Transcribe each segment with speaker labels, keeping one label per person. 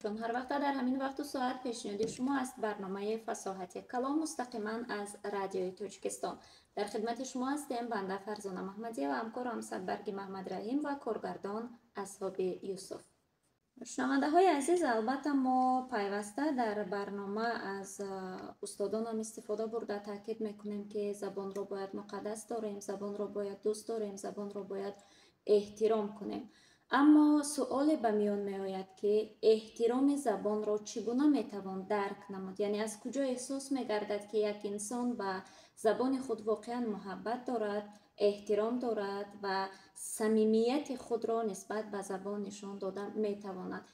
Speaker 1: Чун ҳар вақта дар ҳамин вақту соат пешниҳоди шумо аст барномаи «Фасоҳати калом» мустақиман аз Радиои Тоҷикистон. Дар хидмати шумо ҳастем банда Фарзона Маҳмадия ва ҳамкорам Садбарги Маҳмадраҳим ва коргардон Асҳоби Юсуф. Шунавандаҳои азиз, албатта, мо пайваста дар барнома аз устодонам истифода бурда таъкид мекунем, ки забонро бояд муқаддас дорем, забонро бояд дӯст дорем, забонро бояд эҳтиром кунем. Аммо суоле ба миён меояд, ки эҳтироми забонро чӣ гуна метавон дарк намуд, яъне аз куҷо эҳсос мегардад, ки як инсон ба забони худ воқеан муҳаббат дорад, эҳтиром дорад ва самимияти худро нисбат ба забон нишон дода метавонад?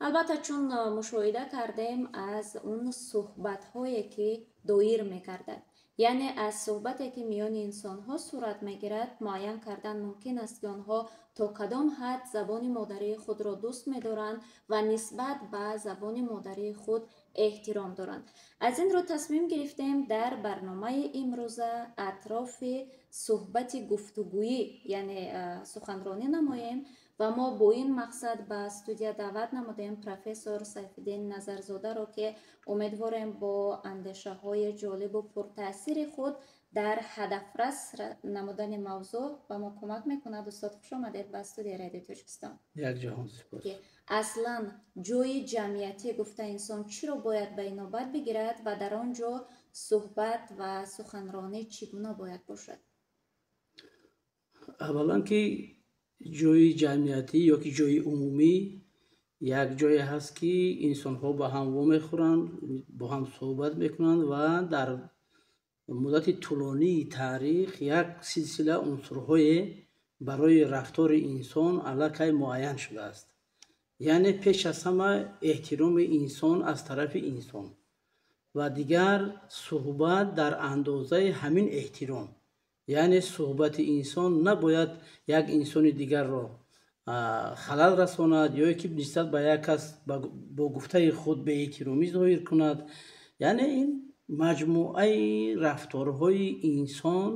Speaker 1: Албатта, чун мушоҳида кардем, аз он суҳбатҳое, ки доир мегардад, яъне аз суҳбате, ки миёни инсонҳо сурат мегирад, муайян кардан мумкин аст, ки онҳо то кадом ҳад забони модарии худро дӯст медоранд ва нисбат ба забони модарии худ эҳтиром доранд. Аз ин рӯ тасмим гирифтем дар барномаи имрӯза атрофи суҳбати гуфтугӯӣ, яъне суханронӣ намоем ва мо бо ин мақсад ба студия даъват намудем профессор Сайфиддин Назарзодаро, ки умедворем бо андешаҳои ҷолибу пуртаъсири худ дар ҳадафрас намудани мавзӯъ ба мо кӯмак мекунад. Устод, хуш омадед ба студияи Радиои Тоҷикистон.
Speaker 2: Як ҷаҳон сипос.
Speaker 1: Аслан ҷои ҷамъиятӣ гуфта инсон чиро бояд ба инобат бигирад ва дар он ҷо суҳбат ва суханронӣ чӣ гуна бояд бошад?
Speaker 2: Аввалан, ки ҷои ҷамъиятӣ ё ки ҷои умумӣ як ҷое ҳаст, ки инсонҳо ба ҳам вомехӯранд, бо ҳам суҳбат мекунанд ва дар муддати тӯлонии таърих як силсила унсурҳое барои рафтори инсон аллакай муайян шудааст. Яъне пеш аз ҳама эҳтироми инсон аз тарафи инсон ва дигар суҳбат дар андозаи ҳамин эҳтиром. Яъне суҳбати инсон набояд як инсони дигарро халал расонад ё ки нисбат ба як кас бо гуфтаи худ беэҳтиромӣ зоҳир кунад. Яъне ин маҷмӯаи рафторҳои инсон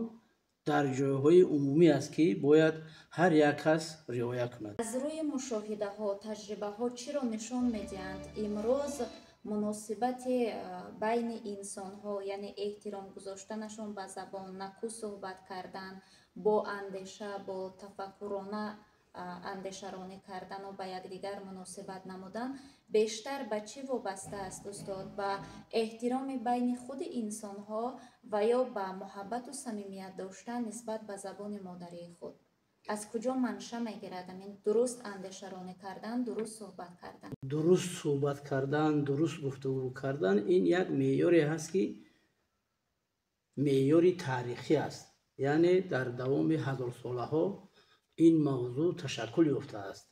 Speaker 2: дар ҷойҳои умумӣ аст, ки бояд ҳар як кас риоя кунад.
Speaker 1: Аз рӯи мушоҳидаҳо, таҷрибаҳо чиро нишон медиҳанд имрӯз муносибати байни инсонҳо, яъне эҳтиром гузоштанашон ба забон, накӯ суҳбат кардан, бо андеша, бо тафаккурона андешаронӣ кардану ба якдигар муносибат намудан бештар ба чӣ вобаста аст, устод? Ба эҳтироми байни худи инсонҳо ва ё ба муҳаббату самимият доштан нисбат ба забони модарии худ? Аз куҷо манша мегирад ҳамин дуруст андешаронӣ кардан, дуруст суҳбат кардан?
Speaker 2: Дуруст суҳбат кардан, дуруст гуфтугӯ кардан ин як меъёре ҳаст, ки меъёри таърихӣ аст. Яъне дар давоми ҳазорсолаҳо ин мавзӯъ ташаккул ёфтааст.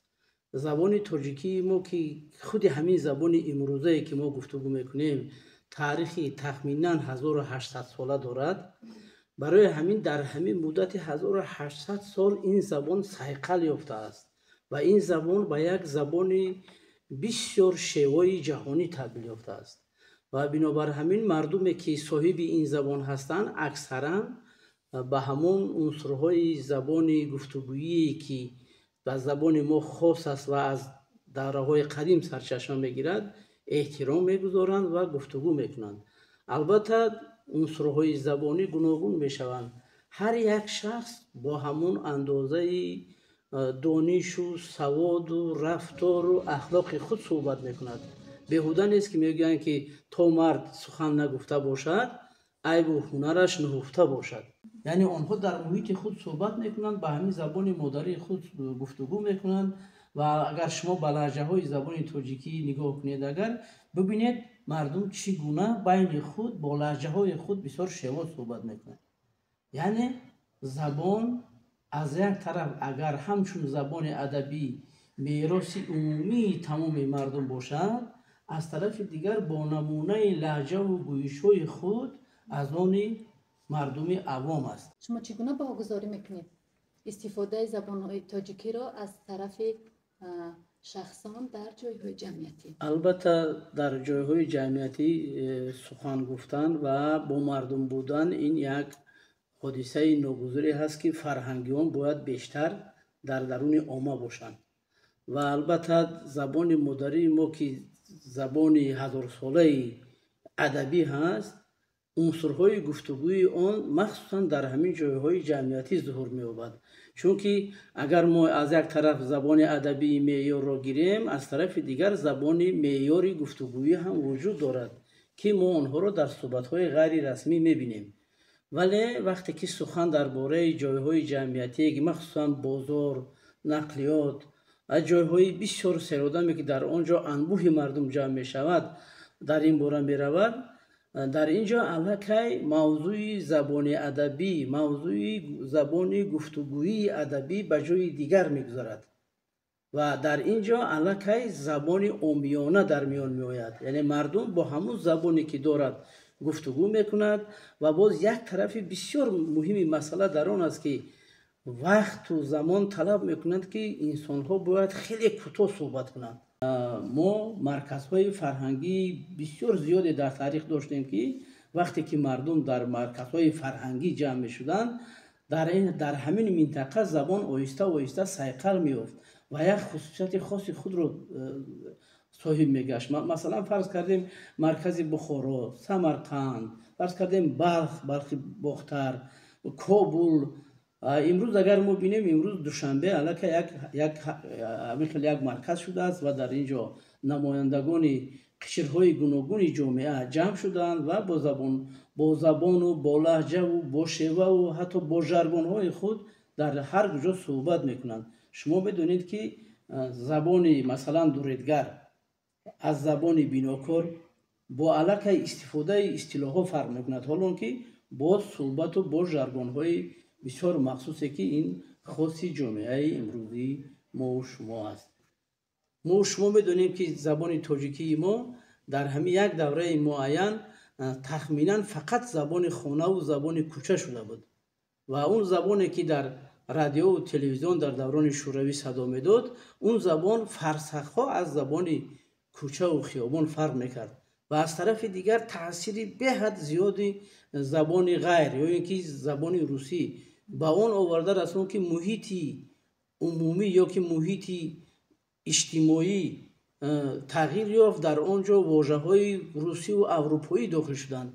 Speaker 2: Забони тоҷикии мо, ки худи ҳамин забони имрӯзае, ки мо гуфтугӯ мекунем, таърихи тахминан 1800 сола дорад. Барои ҳамин дар ҳамин муддати 1800 сол ин забон сайқал ёфтааст ва ин забон ба як забони бисёр шевои ҷаҳонӣ табдил ёфтааст. Ва бинобар ҳамин мардуме, ки соҳиби ин забон ҳастанд, аксаран ба ҳамон унсурҳои забони гуфтугӯие, ки ба забони мо хос аст ва аз давраҳои қадим сарчашма мегирад, эҳтиром мегузоранд ва гуфтугӯ мекунанд. Албатта, унсурҳои забонӣ гуногун мешаванд. Ҳар як шахс бо ҳамон андозаи донишу саводу рафтору ахлоқи худ суҳбат мекунад. Беҳуда нест, ки мегӯянд, ки то мард сухан нагуфта бошад, айбу ҳунараш нуҳуфта бошад. Яъне онҳо дар муҳити худ суҳбат мекунанд, ба ҳамин забони модарии худ гуфтугӯ мекунанд. Ва агар шумо ба лаҳҷаҳои забони тоҷикӣ нигоҳ кунед, агар бибинед, мардум чӣ гуна байни худ бо лаҳҷаҳои худ бисёр шево суҳбат мекунанд. Яъне забон аз як тараф агар ҳамчун забони адабӣ мероси умумии тамоми мардум бошад, аз тарафи дигар бо намунаи лаҳҷаву гӯишҳои худ аз они мардуми авом аст.
Speaker 3: Шумо чӣ гуна баҳогузорӣ мекунед истифодаи забонҳои тоҷикиро аз тарафи шахсон дар ҷойҳои ҷамъиятӣ?
Speaker 2: Албатта, дар ҷойҳои ҷамъиятӣ сухан гуфтан ва бо мардум будан ин як ҳодисаи ногузире ҳаст, ки фарҳангиён бояд бештар дар даруни омма бошанд. Ва албатта забони модарии мо, ки забони ҳазорсолаи адабӣ ҳаст, унсурҳои гуфтугӯи он махсусан дар ҳамин ҷойҳои ҷамъиятӣ зуҳур меёбад. Чунки агар мо аз як тараф забони адабии меъёрро гирем, аз тарафи дигар забони меъёри гуфтугӯӣ ҳам вуҷуд дорад, ки мо онҳоро дар суҳбатҳои ғайрирасмӣ мебинем. Вале вақте ки сухан дар бораи ҷойҳои ҷамъиятие, ки махсусан бозор, нақлиёт ва ҷойҳои бисёр серодаме, ки дар он ҷо анбӯҳи мардум ҷамъ мешавад, дар ин бора меравад, дар ин ҷо аллакай мавзӯи забони адабӣ, мавзӯи забони гуфтугӯии адабӣ ба ҷои дигар мегузарад ва дар ин ҷо аллакай забони омиёна дар миён меояд. Яъне мардум бо ҳамун забоне, ки дорад, гуфтугӯ мекунад. Ва боз як тарафи бисёр муҳими масъала дар он аст, ки вақту замон талаб мекунанд, ки инсонҳо бояд хеле кӯтоҳ суҳбат кунанд. Мо марказҳои фарҳангии бисёр зиёде дар таърих доштем, ки вақте ки мардум дар марказҳои фарҳангӣ ҷамъ мешуданд, дар ҳамин минтақа забон оҳиста оҳиста сайқал меёфт ва як хусусияти хоси худро соҳиб мегашт. Масалан, фарз кардем, маркази Бухоро, Самарқанд, фарз кардем, Балх, Балхи Бохтар, Кобул. Имрӯз агар мо бинем, имрӯз Душанбе аллакай ҳамин хел як марказ шудааст ва дар ин ҷо намояндагони қишрҳои гуногуни ҷомеа ҷамъ шудаанд ва бо забону бо лаҳҷаву бо шеваву ҳатто бо жаргонҳои худ дар ҳар куҷо суҳбат мекунанд. Шумо медонед, ки забони, масалан, дуредгар аз забони бинокор бо аллакай истифодаи истилоҳҳо фарқ мекунад, ҳолон ки бо суҳбату бо жаргонҳои бисёр махсусе, ки ин хоси ҷомеаи имрӯзии мову шумо аст. Мо шумо медонем, ки забони тоҷикии мо дар ҳамин як давраи муайян тахминан фақат забони хонаву забони кӯча шуда буд ва он забоне, ки дар радиову телевизион дар даврони шӯравӣ садо медод, он забон фарсахҳо аз забони кӯчаву хиёбон фарқ мекард. Ва аз тарафи дигар таъсири беҳад зиёди забони ғайр ё ин ки забони русӣ ба он оварда расон, ки муҳити умумӣ ё ки муҳити иҷтимоӣ тағйир ёфт, дар он ҷо вожаҳои русиву аврупоӣ дохил шуданд.